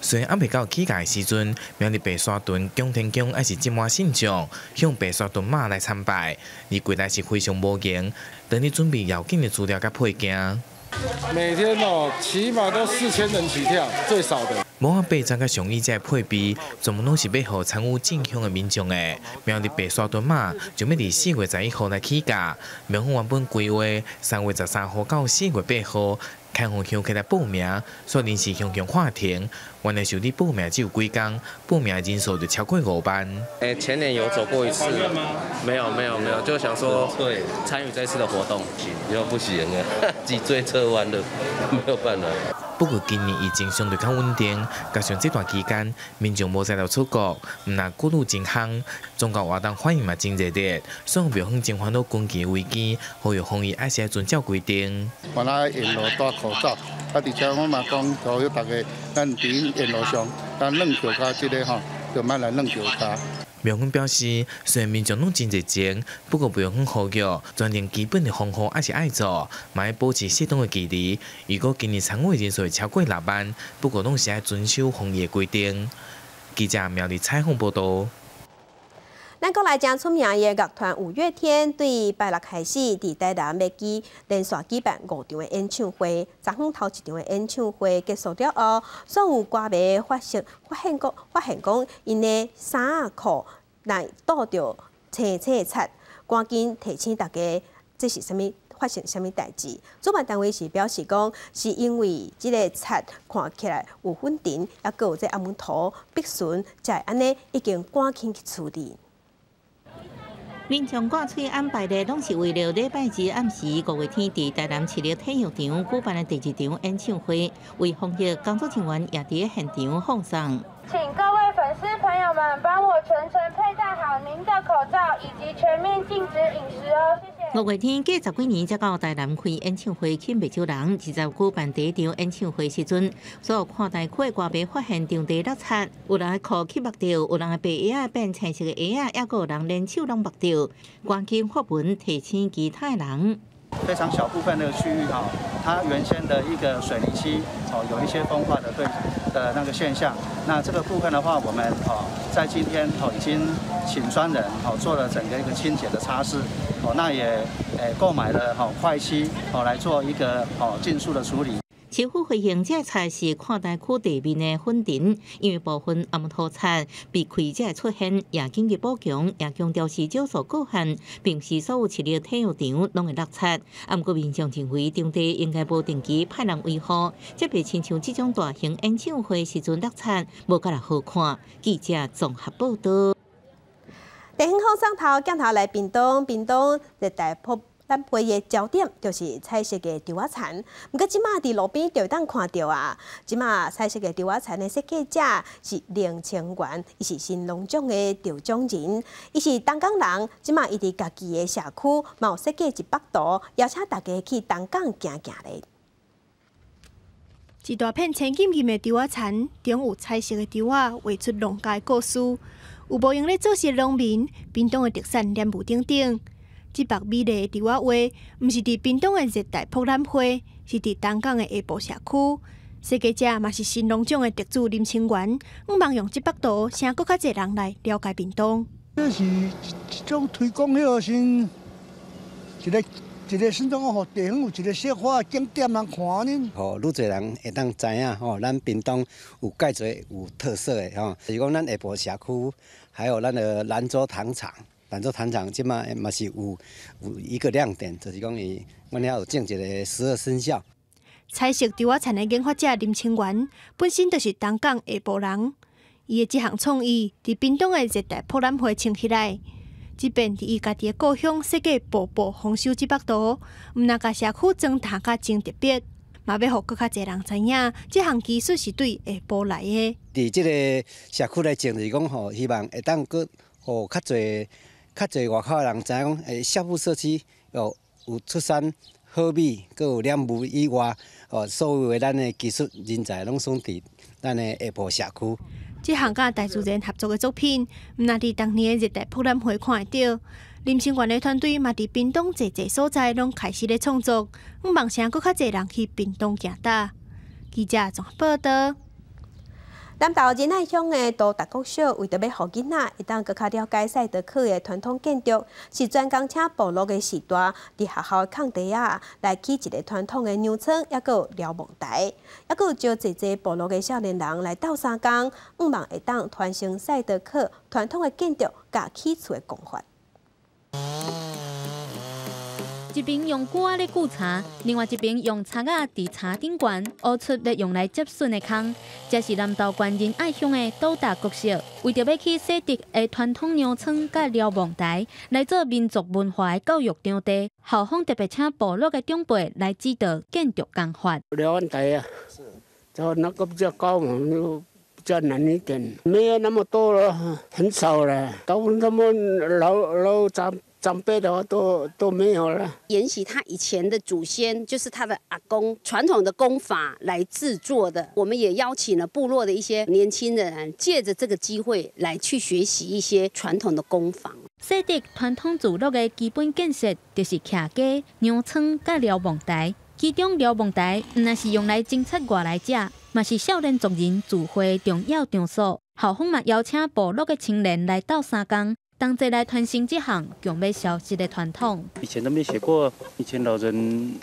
Speaker 7: 雖然猶未到起駕的時陣，苗栗白沙屯拱天宮猶是擠滿信眾向白沙屯媽來參拜，而櫃內是非常無閒，等咧準備要緊的資料佮配件。
Speaker 8: 每天哦，起碼都4000人起跳，最少的。
Speaker 7: 帽仔爬針佮上衣這配備，全部攏是欲予參與進香的民眾的。苗栗白沙屯媽就欲佇4月11號來起駕，廟方原本規劃3月13號到4月8號開放香客來報名，煞臨時雄雄喊停。原來受理報名只有幾工，報名人數就超過5萬。
Speaker 11: 欸，前年有走過一次，沒有沒有沒有，就想說對參與這次的活動，
Speaker 26: 又不行啊，脊椎側彎了，沒有辦法。
Speaker 7: 不過今年疫情相對較穩定，加上這段期間民眾無才調出國，毋但顧慮真夯，宗教活動反應嘛真熱烈，所以廟方真煩惱經濟危機，呼籲防疫猶是愛遵照規定。
Speaker 27: 原來沿路戴口罩，啊，而且我嘛講，呼籲大家，咱佇沿路上，咱軟轎跤這个吼，就莫來軟轎跤。
Speaker 7: 廟方表示，雖然民眾攏真熱情，不過廟方呼籲，全程基本的防護猶是愛做，嘛愛保持適當的距離。如果今年參與人數會超過6萬，不過攏是愛遵守防疫的規定。記者苗栗採訪報導。
Speaker 1: 咱國內誠出名的樂團五月天，對拜六開始佇台南欲舉連續舉辦五場的演唱會。昨昏頭一場的演唱會結束了後，所有歌迷發現講，𪜶的衫仔褲內倒著青青漆，趕緊提醒大家，這是啥物？發生啥物代誌？主辦單位是表示講，是因為這个漆看起來有粉塵，猶閣有這紅塗逼唇，才會按呢已經趕緊去處理。
Speaker 9: 民眾掛喙罨排咧，攏是為了禮拜二暗時五月天佇台南市立體育場舉辦的第二場演唱會，為防疫工作人員也佇現場放送。
Speaker 13: 請各位粉絲朋友們幫我全程佩戴好您的口罩，以及全面禁止飲食哦，謝謝。
Speaker 9: 五月天隔十幾年才到台南開演唱會，吸引袂少人。二十舉辦第一場演唱會時陣，所有看台區的歌迷發現場地落漆，有人的褲去目著，有人的白鞋仔變青色的鞋仔，猶閣有人連手攏目著，趕緊發文提醒其他人。
Speaker 14: 非常小部分那個區域哈，它原先的一個水泥漆哦，有一些風化的對的那個現象。那這個部分的話，我們哦在今天哦已經請專人哦做了整個一個清潔的擦拭哦，那也誒購買了吼快漆哦來做一個哦盡速的處理。
Speaker 9: 市府回應，這漆是看台區地面的粉塵，因為部分紅塗漆被開才會出現，也緊急補強，也強調是少數個案，並毋是所有市立體育場攏會落漆。啊，毋過民眾認為場地應該無定期派人維護，這袂親像這種大型演唱會時陣落漆，無閣來好看。記者綜合報道。
Speaker 1: 電影放送頭鏡頭來屏東，屏東熱帶博覽會的焦點就是彩色的稻仔田，毋過這馬佇路邊就會當看著啊。這馬彩色的稻仔田的設計者是林清源，伊是新農獎的得獎人，伊是東港人。這馬伊佇家己的社區嘛有設計一幅圖，邀請大家去東港行行咧。
Speaker 15: 一大片青金金的稻仔田，中有彩色的稻仔，畫出農家的故事。有無閒咧做事農民，屏東的特產蓮霧等等。這幅美麗的稻仔畫，毋是佇屏東的熱帶博覽會，是佇東港的下埔社區。設計者嘛是新農獎的得主林清源，向望用這幅圖，請閣較濟人來了解屏東。
Speaker 16: 這是一種推廣彼個先，一个一个算怎講，予地方有一個小可景點通看呢。
Speaker 17: 予愈濟人會當知影吼，咱屏東有蓋濟有特色的吼，是講咱下埔社區，還有咱的蘭州糖廠。蘭州糖廠這馬嘛是有一個亮點，就是講伊，阮遐有種一个十二生肖。
Speaker 15: 彩色稻仔田的研發者林清源，本身就是東港下埔人，伊的這項創意，佇屏東的熱帶博覽會穿起來。這遍佇伊家己的故鄉設計步步豐收這幅圖，毋但共社區裝扮甲真特別，嘛欲予閣較濟人知影，這項技術是對下埔來的。
Speaker 17: 佇這个社區來種，就是講吼，希望會當閣予較濟。較濟外口的人知影講，社富社區有出產好米，閣有蓮霧以外，哦，所有的咱的技術人才攏總佇咱的下埔社區。
Speaker 15: 這項佮大自然合作的作品，毋但佇當年的熱帶博覽會看會著，林清源的團隊嘛佇屏東濟濟所在攏開始咧創作，向望請閣較濟人去屏東行踏。記者綜合報道。
Speaker 1: 南投仁愛鄉的都達國小，為著欲予囡仔會當閣較了解賽德克的傳統建築，是專工請部落的序大，佇學校的空地仔來起一个傳統的糧倉，猶閣有瞭望台，猶閣有招濟濟部落的少年人來鬥相共，向望會當傳承賽德克傳統的建築佮起厝的工法。
Speaker 18: 一邊用鋸仔咧鋸柴，另外一邊用柴仔佇柴頂懸挖出欲用來接筍的空。這是南投縣仁愛鄉的都達國小，為著欲起賽德的傳統糧倉佮瞭望台，來做民族文化的教育場地。校方特別請部落的長輩來指導建築工法。
Speaker 19: 瞭望台啊，就那個比較高嘛，就比較難一點，沒有那麼多了，很少了。大部分他們老老長輩的話都沒有了。
Speaker 28: 沿襲他以前的祖先，就是他的阿公傳統的工法來製作的。我們也邀請了部落的一些年輕人，借著這個機會來去學習一些傳統的工坊。
Speaker 18: 賽德傳統聚落的基本建設就是徛家、糧倉佮瞭望台。其中瞭望台毋但是用來偵察外來者，嘛是少年族人聚會重要場所。校方嘛邀請部落的青年來鬥相共。同齊來傳承這項強欲消失的傳統。
Speaker 2: 以前都沒學過，以前老人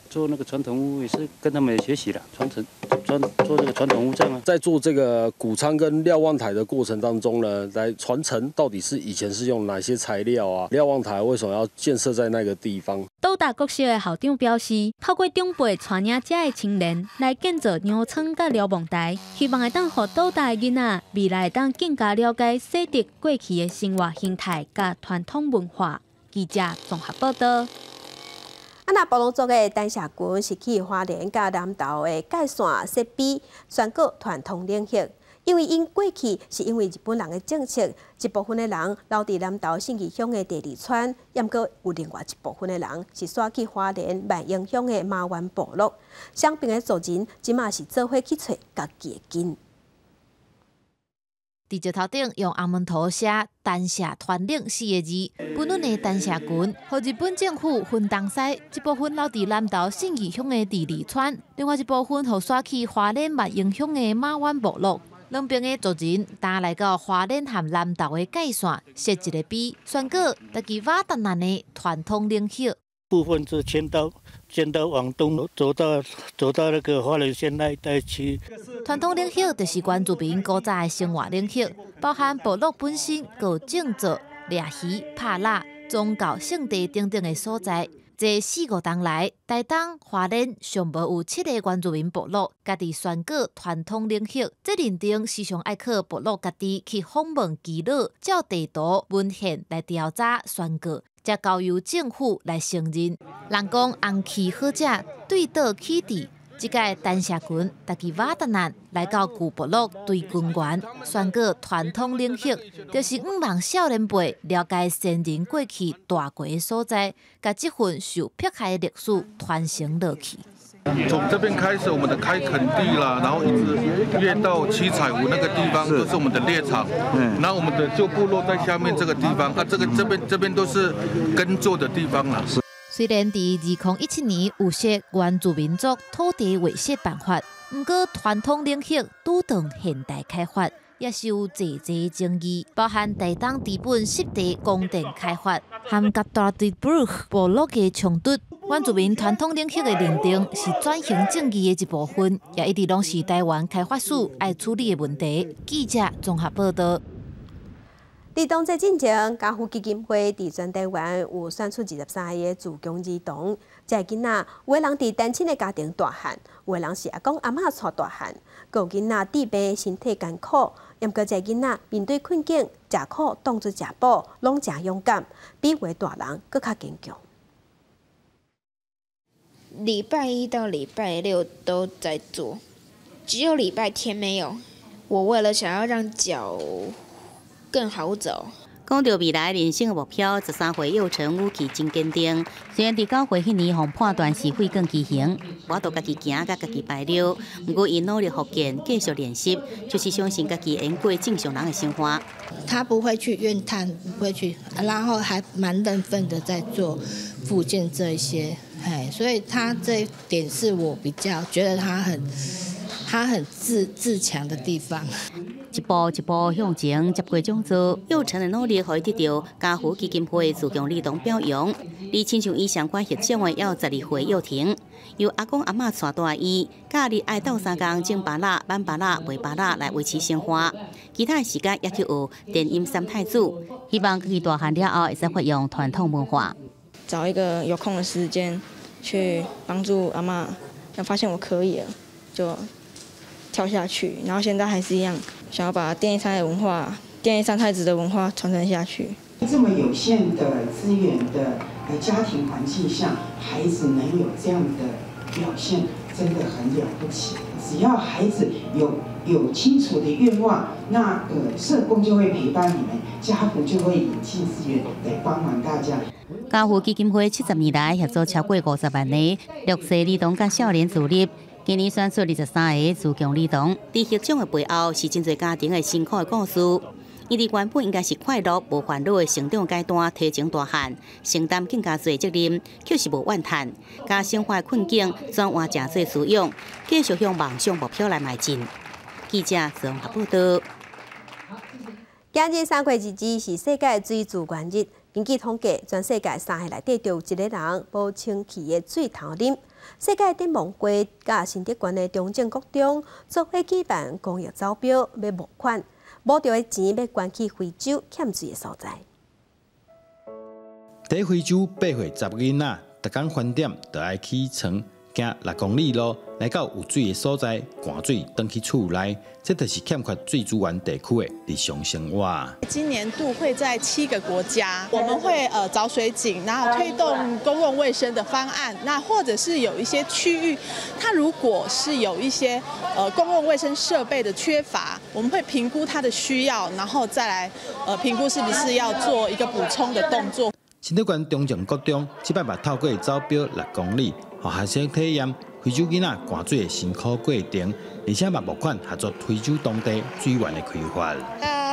Speaker 2: 做那個傳統屋也是跟他們學習啦，傳承傳做這個傳統屋匠啊。
Speaker 4: 在做這個穀倉跟瞭望台的過程當中呢，來傳承到底是以前是用哪些材料啊？瞭望台為什麼要建設在那個地方？
Speaker 18: 斗大國小的校長表示，透過長輩帶領遮的青年來建造糧倉佮瞭望台，希望會當予斗大的囡仔未來會當更加了解洗滌過去的生活形態佮傳統文化。記者綜合報道。
Speaker 1: 啊，若部落族的陳社群是去花蓮佮南投的界線設碑，宣告傳統領域。因為𪜶過去是因為日本人的政策，一部分的人留佇南投信義鄉的第二村，毋過有另外一部分的人是徙去花蓮萬榮鄉的馬灣部落。雙邊的族人這馬是做伙去揣家己的根。
Speaker 12: 佇石頭頂用紅毛塗寫“陳社傳領”四个字，本來的陳社群，予日本政府分東西，一部分留佇南投信義鄉的第二村，另外一部分予徙去花蓮萬榮鄉的馬灣部落。兩邊的族人，擔來到花蓮和南投的界線設一个碑，宣告家己瓦達蘭的傳統領域。
Speaker 20: 部分是遷到往東走到那個花蓮縣那一帶去。
Speaker 12: 傳統領域就是原住民古早的生活領域，包含部落本身、閣種作、獵魚、拍獵、宗教聖地等等的所在。這四五冬來，台東、花蓮上無有七個原住民部落，家己宣告傳統領域。這認定時常愛靠部落家己去訪問耆老，照地圖文獻來調查宣告，才交由政府來承認。人講紅旗好食，對倒起佇。這屆陳社群，家己瓦達蘭來到舊部落堆根源，宣告傳統領域，就是向望少年輩了解先人過去蹛過的所在，共這份受迫害的歷史傳承落去。
Speaker 21: 從這邊開始，我們的開墾地啦，然後一直越到七彩湖那個地方，都是我們的獵場。然後我們的舊部落在下面這個地方，啊，這個這邊都是耕作的地方啦。
Speaker 12: 雖然佇2017年有設原住民族土地劃設辦法，毋過傳統領域拄著現代開發，也是有濟濟爭議，包含台東知本濕地公園開發，和佮大地布部落的衝突。原住民傳統領域的認定是轉型正義的一部分，也一直攏是台灣開發史愛處理的問題。記者綜合報道。
Speaker 1: 佇冬節進前，家扶基金會佇全台灣有選出23個自強兒童。這个囡仔，有的人佇單親的家庭大漢，有的人是阿公阿嬤帶大漢，閣有囡仔治病身體艱苦。毋過這个囡仔面對困境，食苦當作食補，攏誠勇敢，比有的大人閣較堅強。
Speaker 22: 禮拜一到禮拜六都在做，只有禮拜天沒有。我為了想要讓腳更好走。
Speaker 9: 講到未來人生的目標，13歲幼成語氣真堅定。雖然佇9歲彼年予判斷是肺梗畸形，無法度家己行佮家己排尿，毋過伊努力復健，繼續練習，就是相信家己會用過正常人的生活。
Speaker 23: 他不會去怨嘆，不會去，然後還蠻認份的在做復健這一些，哎，所以他這一點是我比較覺得他很自強的地方。
Speaker 9: 一步一步向前，接過講座，幼成的努力，予伊得著家扶基金會自強兒童表揚。而親像伊相款獲獎的，猶有12歲幼婷，由阿公阿嬤帶大的伊，假日愛鬥相共種芭樂、挽芭樂、賣芭樂來維持生活。其他的時間也去學電音三太子，希望家己大漢了後會使發揚傳統文化。
Speaker 24: 找一個有空的時間去幫助阿嬤，發現我可以了，就跳下去。然後現在還是一樣，想要把電音三太文化、電音三太子的文化傳承下去。
Speaker 29: 這麼有限的資源的家庭環境下，孩子能有這樣的表現，真的很了不起。只要孩子有清楚的願望，那社工就會陪伴你們，家扶就會引進資源來幫忙大家。
Speaker 9: 家扶基金會70年來協助超過50萬个弱勢兒童佮少年自立。今年選出23个自強兒童，佇獲獎的背後是真濟家庭的辛苦的故事。伊佇原本應該是快樂無煩惱的成長階段，提前大漢，承擔更加濟責任，卻是無怨嘆，將生活的困境轉換成做滋養，繼續向夢想目標來邁進。記者綜合報道。
Speaker 1: 今日3月22是世界水資源日。根據統計，全世界3个內底就有1个人無清氣的水通啉。世界展望會佮新竹縣的中正國中做伙舉辦公益招標，欲募款，募著的錢欲捐去非洲欠水的所在。
Speaker 3: 佇非洲8歲查某囡仔，逐工翻點就愛起床。行6公里路來到有水的所在，灌水轉去厝內，這就是欠缺水資源地區的日常生活。
Speaker 5: 今年度會在7個國家，我們會找水井，然後推動公共衛生的方案。那或者是有一些區域，它如果是有一些公共衛生設備的缺乏，我們會評估它的需要，然後再來評估是不是要做一個補充的動作。
Speaker 3: 新竹縣中正國中這擺嘛透過招標6公里，予學生體驗非洲囡仔灌水的辛苦過程，而且嘛募款合作非洲當地水源的開發。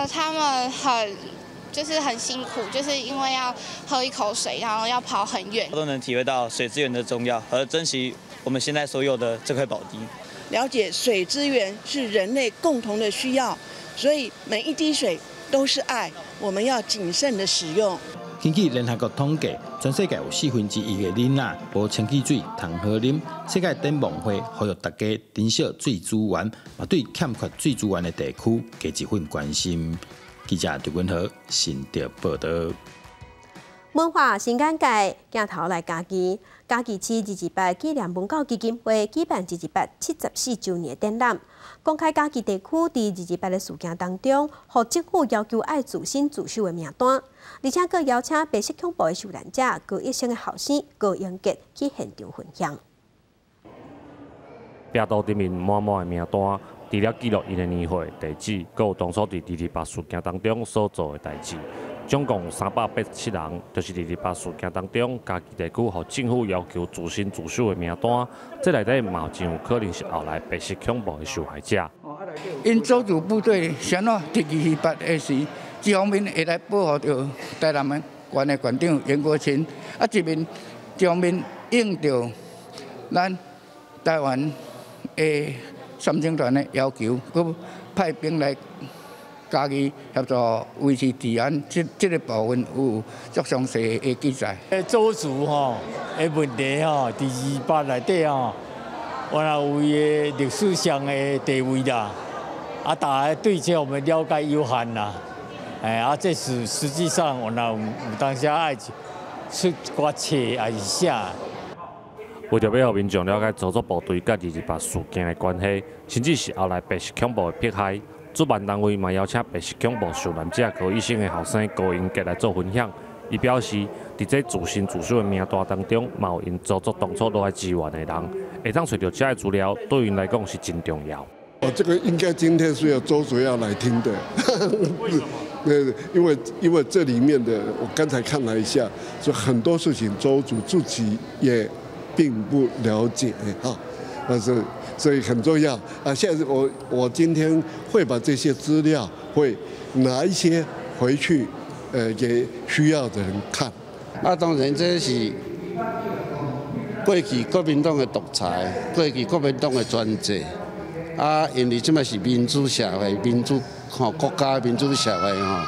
Speaker 6: 他們很辛苦，就是因為要喝一口水，然後要跑很遠。
Speaker 8: 都能體會到水資源的重要和珍惜我們現在所有的這塊寶地。
Speaker 10: 了解水資源是人類共同的需要，所以每一滴水都是愛，我們要謹慎的使用。
Speaker 3: 根據聯合國統計，全世界有1/4的囡仔無清氣水通好啉。世界展望會呼籲大家珍惜水資源，嘛對欠缺水資源的地區加一份關心。記者劉文和新竹報道。
Speaker 1: 文化新簡介，鏡頭來嘉義，嘉義市228紀念文教基金會舉辦228 74週年展覽，公開嘉義地區佇228的事件當中，予政府要求愛自新自修的名單，而且閣邀請白色恐怖的受難者高一生的後生高英傑去現場分享。
Speaker 11: 病毒頂面滿滿的名單，除了記錄𪜶的年歲、地址，閣有當初佇228事件當中所做的代誌。總共有387人，就是228事件當中，嘉義地區予政府要求自新自修的名單，這內底嘛真有可能是後來白色恐怖的受害者。
Speaker 25: 𪜶組織部隊啥怎佇228的時，一方面會來保護著台南縣的縣長顏國清，啊一面一方面應著咱台灣的三青團的要求，閣派兵來嘉義協助維持治安，這個部分有足詳細的記載。
Speaker 26: 祖族吼的問題吼，佇28內底吼，原來有伊的歷史上的地位啦。啊，大家對這我們了解有限啦。哎，啊，這是實際上原來有當時愛出一寡冊還是啥。
Speaker 11: 為著欲予民眾了解組織部隊佮228事件的關係，甚至是後來白色恐怖的迫害。主辦單位嘛邀請白色恐怖受難者高醫生的後生高英傑來做分享。伊表示，佇這自新自修的名單當中，嘛有𪜶祖祖當初落來支援的人，會當揣著這个資料，對𪜶來講是真重要。
Speaker 27: 哦，這個應該今天是要周主要來聽的。為什麼？對，因為這裡面的，我剛才看了一下，就很多事情周主自己也並不了解啊，但是。所以很重要啊！現在我今天會把這些資料會拿一些回去，給需要的人看。
Speaker 30: 啊，當然這是過去國民黨的獨裁，過去國民黨的專制。啊，因為這擺是民主社會、民主吼國家、民主社會吼，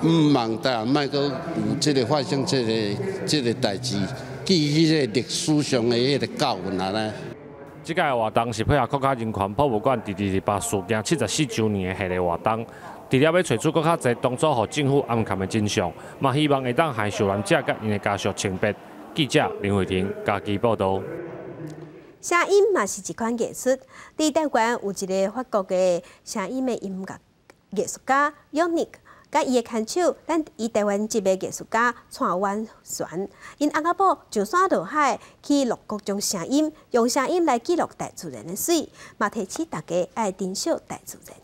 Speaker 30: 毋望台灣莫閣有這個發生這個代誌，記起這個歷史上的彼個教訓啊呢。
Speaker 11: 這屆活動是配合國家人權博物館佇228事件74週年的系列活動，除了欲揣出閣較濟當初予政府掩藏的真相，嘛希望會當害受難者佮𪜶的家屬清白。記者林慧婷嘉義報導。
Speaker 1: 聲音嘛是一款藝術，佇台灣有一个法國的聲音的音樂藝術家 Yannick。佮伊的牽手，咱伊台灣籍的藝術家蔡婉璇，𪜶翁仔某上山落海去錄各種聲音，用聲音來記錄大自然的水，嘛提醒大家愛珍惜大自然。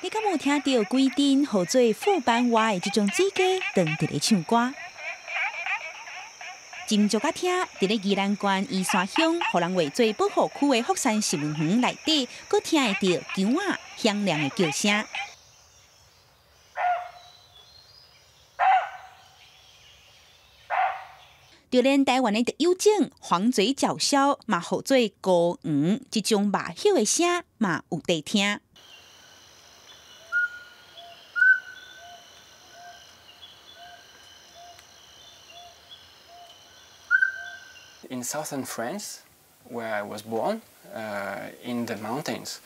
Speaker 31: 你敢有聽著規陣號做富班蛙的這種水雞，當佇咧唱歌？斟酌仔聽，佇咧宜蘭縣宜山鄉，予人畫做保護區的福山植物園內底，閣聽會著鳩仔響亮的叫聲。就連台灣的特有種黃嘴角鴞，嘛號做孤黃，這種肉葉的聲嘛有得聽。
Speaker 2: In southern France, where I was born, in the mountains,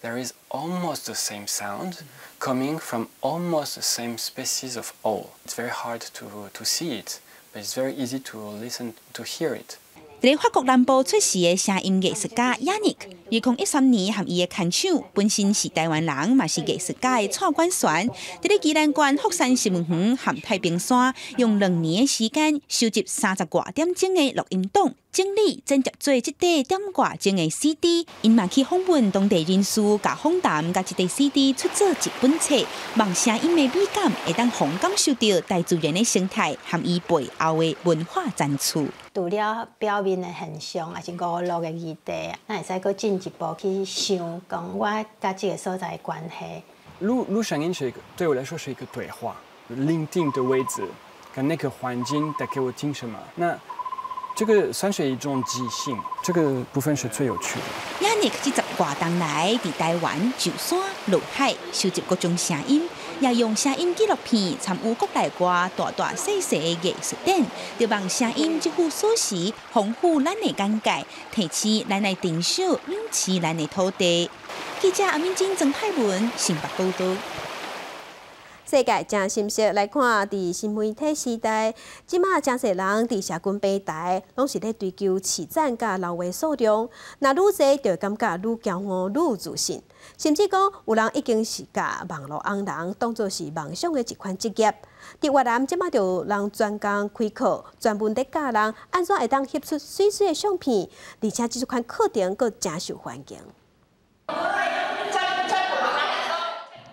Speaker 2: there is almost the same sound coming from almost the same species of owl. It's very hard to see it, but it's very easy to listen, to hear it.
Speaker 31: 佇法國南部出世的聲音藝術家亞尼克，2013年和伊的牽手，本身是台灣人，嘛是藝術家的蔡管璇，佇咧宜蘭縣福山植物園和太平山，用2年的時間收集30外點鐘的錄音檔，整理剪輯做這塊點外鐘的 CD。𪜶嘛去訪問當地人士，共訪談，共這塊 CD 出做一本冊，望聲音的美感會當予人感受著大自然的生態和伊背後的文化展示。
Speaker 4: 除了表面的現象，抑是娛樂的議題，咱會使閣進一步去想，講我佮這個所在的關係。
Speaker 2: 錄聲音是一個，對我來說是一個對話。聆聽的位置跟那個環境帶給我聽什麼，那這個算是一種即興，這個部分是最有趣的。
Speaker 31: 亞尼克這10外冬來，佇台灣上山落海，收集各種聲音，也用聲音紀錄片參與國內外大大細細的藝術展，就望聲音這副鎖匙，豐富咱的眼界，提醒咱來珍惜、珍惜咱的土地。記者阿敏珍、曾泰文，新北報道。
Speaker 1: 世界誠心適來看，佇新媒體時代，這馬誠濟人佇社群平台，攏是咧追求揤讚佮留話數量。若愈濟，就會感覺愈驕傲、愈有自信，甚至講有人已經是共網路紅人當做是夢想的一款職業。佇越南，這馬就有人專工開課，專門咧教人按怎會當翕出媠媠的相片，而且這款課程閣誠受歡迎。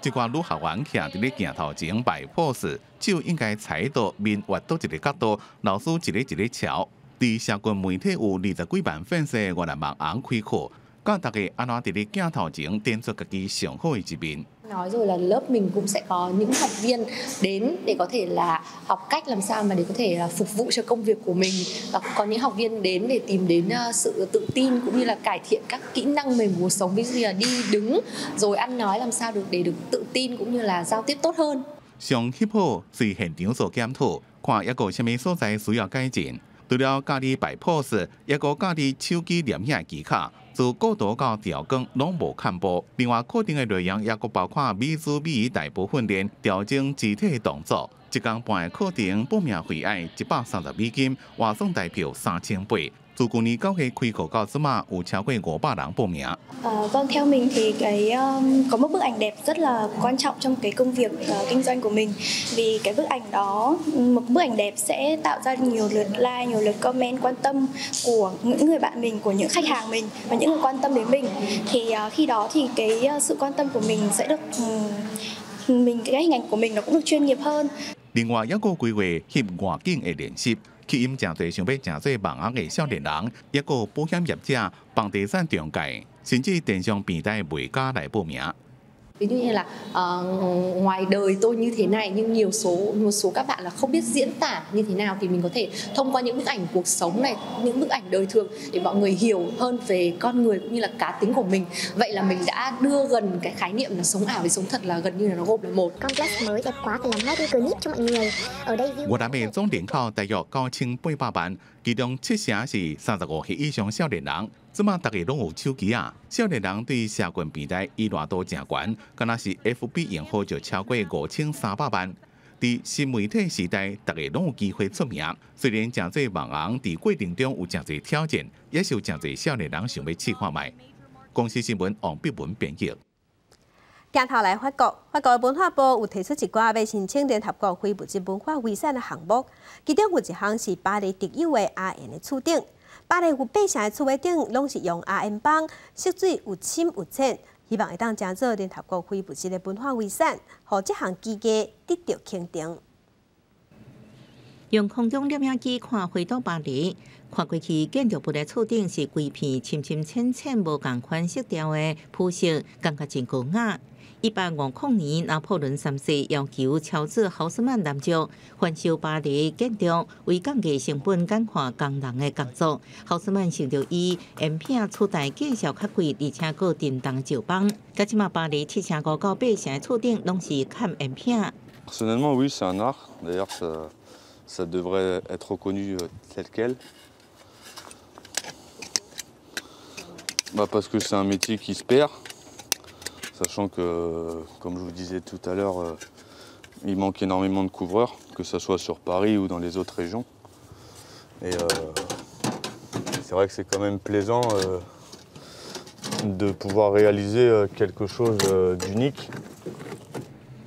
Speaker 7: 這寡女學員徛佇咧鏡頭前擺 pose，手應該踩到面越佗一个角度，老師一个一个瞧。佇社群媒體有20幾萬粉絲的越南網紅開課，教大家按怎佇咧鏡頭前展出家己上好的一面。
Speaker 13: Nói rồi là lớp mình cũng sẽ có những học viên đến để có thể là học cách làm sao mà để có thể là phục vụ cho công việc của mình, và cũng có những học viên đến để tìm đến sự tự tin cũng như là cải thiện các kỹ năng mềm của cuộc sống, ví dụ như là đi đứng rồi ăn nói làm sao được để được tự tin cũng như là giao tiếp tốt hơn。
Speaker 7: 上翕好隨現場做檢討，看猶閣有啥物所在需要改進。除了教你擺 pose，猶閣教你手機攝影的技巧，自構圖到調光攏無欠步。另外，課程的內容猶閣包括美姿美儀大步訓練、調整肢體動作。一工半的課程報名費愛130美金，換算台票3800。自舊年9月開課到這馬，有超過500人報名。
Speaker 14: Vâng, theo mình thì cái có một bức ảnh đẹp rất là quan trọng trong cái công việc kinh doanh của mình, vì cái bức ảnh đó, một bức ảnh đẹp sẽ tạo ra nhiều lượt like, nhiều lượt comment quan tâm của những người bạn mình, của những khách hàng mình và những người quan tâm đến mình. Thì khi đó thì cái sự quan tâm của mình sẽ được mình cái hình ảnh của mình nó cũng được chuyên nghiệp hơn。
Speaker 7: 另外，猶閣規劃翕外景的練習，吸引誠濟想欲成做網紅的少年人，抑閣保險業者、房地產中介，甚至電商平台賣家來報名。
Speaker 13: Ví dụ như là ngoài đời tôi như thế này nhưng một số các bạn là không biết diễn tả như thế nào thì mình có thể thông qua những bức ảnh cuộc sống này, những bức ảnh đời thường để mọi người hiểu hơn về con người cũng như là cá tính của mình. Vậy là mình đã đưa gần cái khái niệm là sống ảo với sống thật là gần như là nó gộp là một.
Speaker 15: Complex mới đẹp quá phải làm ngay cái clip cho mọi người. Ở đây
Speaker 7: 越南的總人口大約9800萬，其中70%是35歲以上少年人。這馬逐家攏有手機啊，少年人對社群平台依賴度誠懸，敢若是 FB 用戶就超過5300萬。佇新媒體時代，逐家攏有機會出名。雖然成做網紅佇過程中有誠濟挑戰，也是有誠濟少年人想欲試看覓。公視新聞王碧文編譯。
Speaker 1: 鏡頭來法國，法國文化部有提出一寡欲申請聯合國非物質文化遺產的項目，其中有一項是巴黎特有的阿燕的厝頂。巴黎有8成的厝尾頂攏是用阿燕枋，色水有深有淺，希望會當成做聯合國非物質的文化遺產，予這項技藝得著肯定。
Speaker 9: 用空中攝影機看回到巴黎，看過去建築物的厝頂是規片深深淺淺無仝款色調的鋪色，感覺真高雅。1850年，拿破崙三世要求喬治豪斯曼男爵翻修巴黎建築，為降低成本、簡化工人的工作。豪斯曼想著以菸片取代價數較貴而且閣沉重石枋。到這馬巴黎7成5到8成的厝頂攏是崁菸片。
Speaker 12: Personnellement, oui, c'est un art. D'ailleurs, ça devrait être reconnu tel quel. Bah, parce que c'est un métier qui se perd. Sachant que, comme je vous disais tout à l'heure, il manque énormément de couvreurs, que ce soit sur Paris ou dans les autres régions. Et c'est vrai que c'est quand même plaisant de pouvoir réaliser quelque chose d'unique.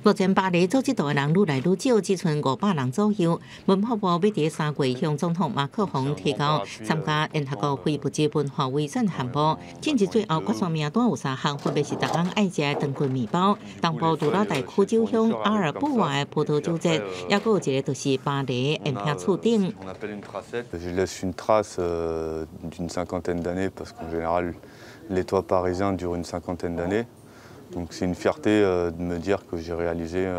Speaker 9: 目前巴黎做這道的人愈來愈少，只剩500人左右。文化部欲佇3月向總統馬克宏提交參加聯合國非物質文化遺產項目。進入最後決賽名單有三項，分別是逐工愛食的長棍麵包、東部杜拉大區酒鄉阿爾布瓦的葡萄酒節，抑閣有一个就是巴黎菸片厝頂。
Speaker 12: Je laisse une trace d'une cinquantaine d'années parce qu'en général les toits parisiens durent une cinquantaine d'années. Donc c'est une fierté de me dire que j'ai réalisé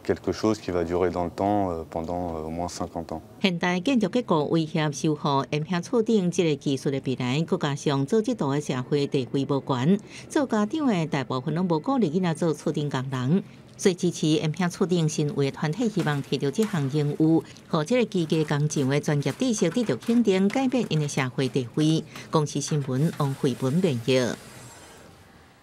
Speaker 12: quelque chose qui va durer dans le temps pendant au moins 50 ans。
Speaker 9: 現代建築結構威脅修復菸片厝頂這个技術的未來，閣加上做這道的社會地位無懸，做家長的大部分攏無鼓勵囡仔做厝頂工人。所以支持菸片厝頂新會團體希望提著這項任務，予這个機械工匠的專業知識得著肯定，改變𪜶的社會地位。公視新聞王慧文編譯。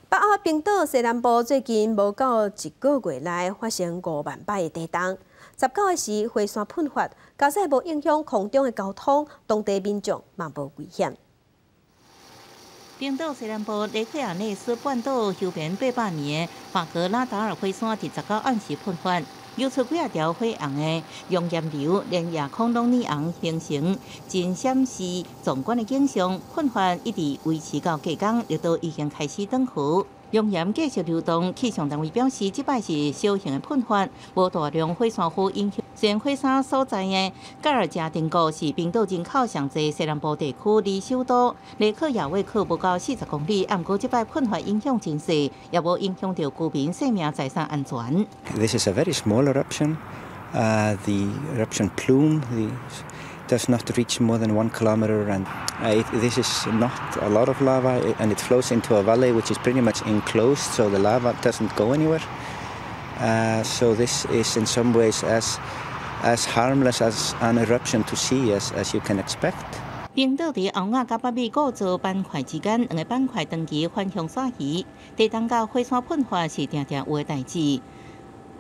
Speaker 1: 北歐冰島西南部最近無夠一个月內發生5萬擺的地動，19日時火山噴發，加上無影響空中的交通，當地民眾嘛無危險。
Speaker 9: 冰島西南部雷克雅內斯半島休眠800年的法格拉達爾火山，佇19暗時噴發，流出幾仔條火紅的熔岩流，連夜空攏染紅，形成真閃視壯觀的景象。噴發一直維持到隔工，直到已經開始轉河。熔岩繼續流動，氣象單位表示，這擺是小型的噴發，無大量火山灰影響。雖然火山所在的蓋爾加丁國是冰島人口上濟西南部地區，離首都雷克雅未克無夠40公里，毋過這擺噴發影響真細，也無影響著居民生命財產安全。
Speaker 16: This is a very small eruption. The eruption plume does not reach more than 1 kilometer, and this is not a lot of lava, and it flows into a valley which is pretty much enclosed, so the lava doesn't go anywhere. So this is in some ways as harmless as an eruption to see as you can expect.
Speaker 9: 冰島佇歐亞佮北美構造板塊之間，兩个板塊長期反向徙移，地動佮火山噴發是定定有的代誌。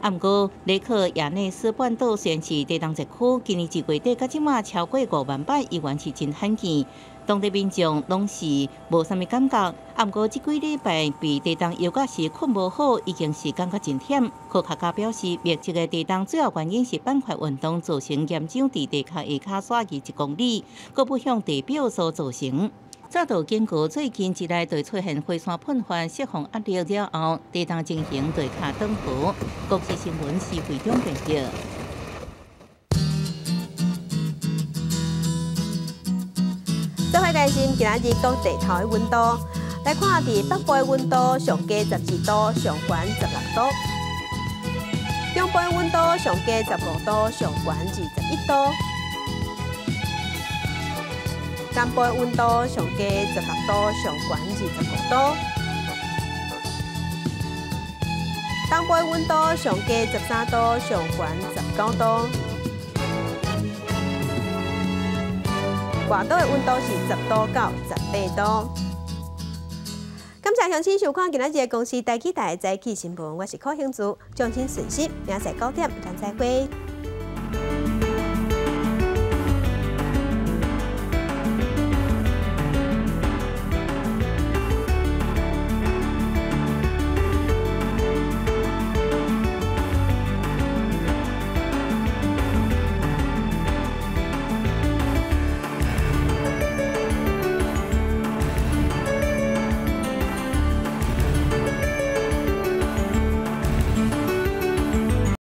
Speaker 9: 啊，毋過雷克雅內斯半島雖然是地動熱區，今年1月底到這馬超過5萬擺，依然是真罕見。當地民眾攏是無啥物感覺。啊，毋過這幾禮拜被地動搖甲是睏無好，已經是感覺真忝。科學家表示，密集的地動主要原因是板塊運動造成岩漿佇地殼下跤徙移1公里，閣不向地表所造成。早就警告，最近一來就出現火山噴發釋放壓力了後，地動情形就較轉好。公視新聞施惠中編譯。
Speaker 1: 做伙關心今仔日各地頭的溫度，來看佇北部的溫度上低12度，上懸16度；中部的溫度上低15度，上懸21度。南部的溫度上低16度，上懸25度；東部的溫度上低13度，上懸19度。外島的溫度是10度到18度。感謝鄉親收看今仔日的公視台語台早起新聞，我是柯興珠，掌聲順息，明仔載9點，咱再會。